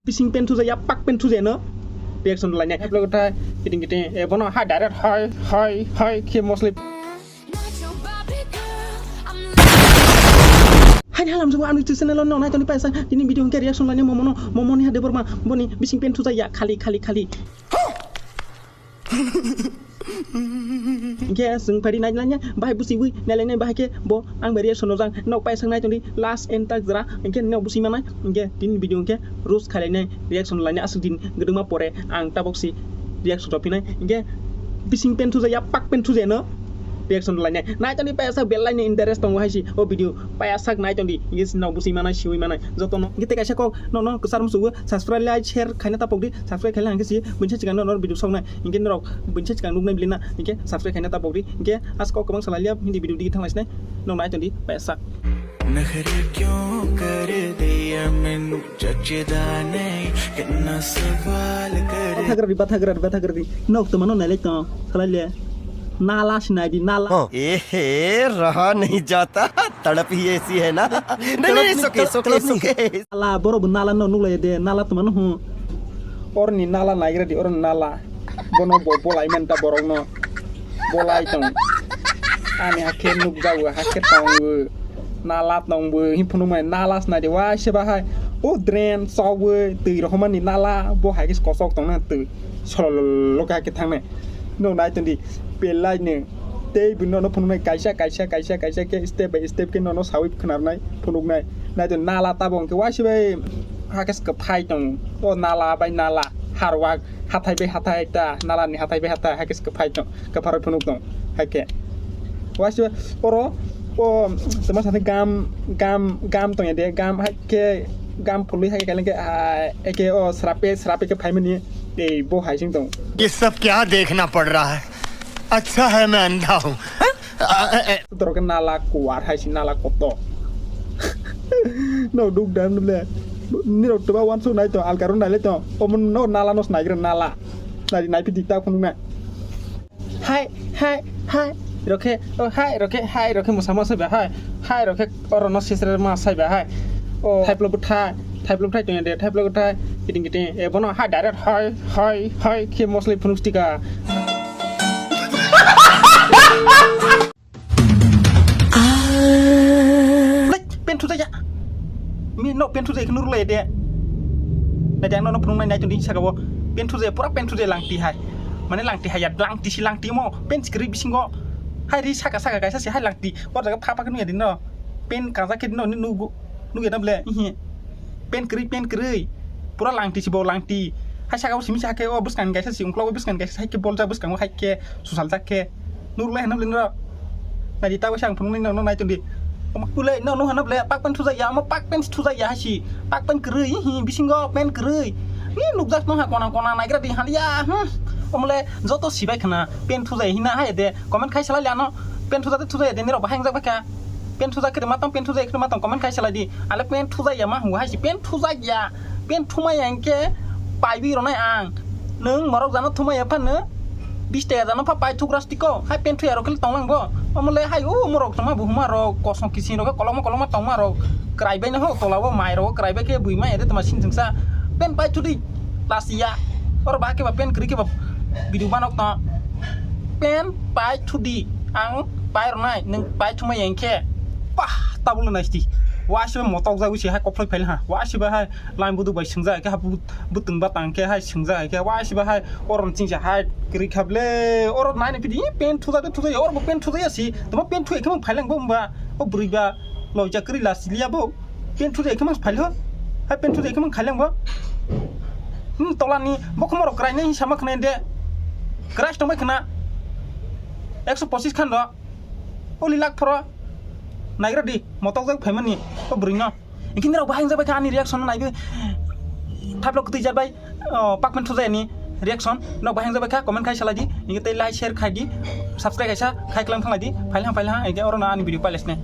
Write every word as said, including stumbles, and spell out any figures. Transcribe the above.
Bising pen thujaya, pak pen thujaya no. Reaction lainai. Haplo kota kiting kiting. E bono ha direct hoi hoi hoi khe mostly. Hai halam jabo ani channel no nai toni paisa. Tini video hwnkhe reaction lainai momo no, momo ni ha Debbarma boni bising pen thujaya khali khali khali. Hingke chwng phaidi nai lainai, bahai busiwi nai lainai, bahai khe bo ang bai reaction rojak nok paisang nai tongdi last end tak jora, hingke nok busi manai, hingke tini video hingke roast khai lainai, reaction lainai, aswk din gwdwngma pore ang tabok si reaction rw phinai, hingke bising pen thujaya, pak pen thujaya no reaction lainai, nai tongdi paisa belai ni interest tongo hai si o video paisa nai tongdi, hingke nok busi manai, siwi manai, joto no, hingke tei kaisa kok nono kwchar musugo subscribe, like, share khaina tapok di, subscribe khaina hingke si buinsa chikang nono video sok nai. Hingke norok buinsa chikang nuknai bili na, hingke subscribe khaina tapok di. Hingke asko kwbang salai liya, hindi video digi thang laisnai. Nong nai tongdi, paisa. नखरे क्यों कर दिया मैनू जचदा नहीं कितना सवाल कर Bathagra di, bathagra di, bathagra di. Nok to mano nai lai to, salai le. Nala sinai di, nala. ए हे, रहा नहीं जाता, तड़प ही ऐसी है ना। नहीं, नहीं, नहीं, it's okay, it's okay, it's okay. Nala, boro bo nala no nuklai de, nala to mano hu. Orni nala naigra di, orni nala. Bono bo bolai manta borok no. Bolai tong. Ani hakhe nukjago, hakhe tongo. Nala tongbo, hi phunukmani nala snai di, wa se bahai. O drain chokbo, twi rohormani nala, bo hai khe kosok tongna twi. Solololo khe hakhe thangnai. No nai tongdi, belai no. Tei bo nono phunuknai kaisa, kaisa, kaisa, kaisa khe step by step khe nono sawi khwnarnai, phunuknai. Nai tong nala tabok hwnkhe wa se bai hakhe kwphai tong. O nala bai nala, harwak. Hathai bai hathai ta, nala ni hathai bai hathai, hai khe kwphai tong, kwpharwi phunuk tong, hai khe. Waisa oro, o, tama sani gam, gam, gam tong ya de, gam hai khe, gam phului hai khe, kailang khe, ah, eke o srape, srape khe phaimani, ei, bo hai sing tong. ये सब क्या देखना पड़ रहा है? अच्छा है मैं अंधा हूँ। Torok khe nala kuar hai si nala koto. No duk dam le. Nirok toba wan so nai to alkaro nai le to. Omo no nala nos nai gra nala. Nai nai pidi ta phunuk na. Hai hai hai. Rokhe o hai rokhe hai rokhe musa ma sai ba hai. Hai rokhe oro no sisre ma sai ba hai. O thaiplo bwthai thaiplo bwthai tong de thaiplo bwthai kiting kiting e bono hai direct hai hai hai khe mosle phunuk stika. Lek, pen thujaya. Mi no pen thujaya khunu rulai de. Nai ang no phunuk nai nai tong di saka bo. Pen thujaya pura pen thujaya langti hai. Mane langti hai ya langti si langti mo pen sikri bisingo. Hai ri saka saka kaisa si hai langti. Bor jaga phapa khunu ya din no. Pen kaza khe no nugu. Nugu ya ble. Ihi. Pen kwrwi, pen kwrwi. Pura langti si bo langti. Hai saka o simi sa khe o bwskang kaisa si ungkla o bwskang kaisa hai khe boljak bwskango hai khe susaljak khe. Nurle hwnwi nw. Nai di ta o sang phunuknwi nw nai tong di. Omo kule nw nw hwnwi ble pak pen thujak ya omo pak pen thujak ya hai si. Pak pen kwrwi hi bisingo pen kwrwi. Ni nukjak nw ha kona kona naigra di haliya. Hmm. Omo le joto sibai khna pen thujak hina hai de comment khai salai le ano. Pen thujak de thujak ya de nirok bahai wngjak bai kha. Pen thujak khe ma tong, pen thujak khe ma tong, comment khai salai di. Ale pen thujak ya ma hwngo hai si, pen thujak ya. Pen thumai ya hwnkhe paibi rwnai ang. Nwng morok jano thumai ya phano bis taka jano pha pai thuk ras tiko. Hai pen thuya rok khe tong lang bo. Omo le hai o morok tongma buhuma rok, kosong kising rok, kolokma kolokma tongma rok. Kwrai bai no ho tola o mai rok, kwrai bai khe bui mai ya de tongma sini jwngsa. Pen pai thudi. Last ya. Oro ba khe ba pen kwrwi khe ba video banok tong. Pen pai thudi. Ang pai rwnai, nwng pai thumai ya hwnkhe, pah, tabuk le naisti. Wa sibai motok jagwi se hai koplai phaile ha. Wa sibai hai line buduk bai swngjak khe ha bu-, bwtwng batang khe hai swngjak khe wa sibai hai orom chingsa hai kwrwi kha ble. Oro nai nai pidi pen thujak de thujak ya, oro bo pen thujak ya si. Tamo pen thujak khe mang phailang bo hwnba. O bwrwi ba loijak kwrwi last liya bo. Pen thujak khe mang phaile ho. Hai pen thujak khe mang khailang bo. Hmm, tolani bokhomorok kwrainai sama khna de. Kwrai tongbai khna. Ekso pochis khan do. Uli lak phoro naigra di, motok jak phaimani, o bwrwi no. Hingke nirok bahai wngjak bai kha ani reaction no naibi. Thaplo kwtwi jar bai, o, pakmen thujai ni reaction. Nok bahai wngjak bai kha, comment khai salai di. Hingke tei like, share khai di. Subscribe kaisa khai klang thanglai di. Phaile ha, phaile ha, hingke oro no ani video pailaisne.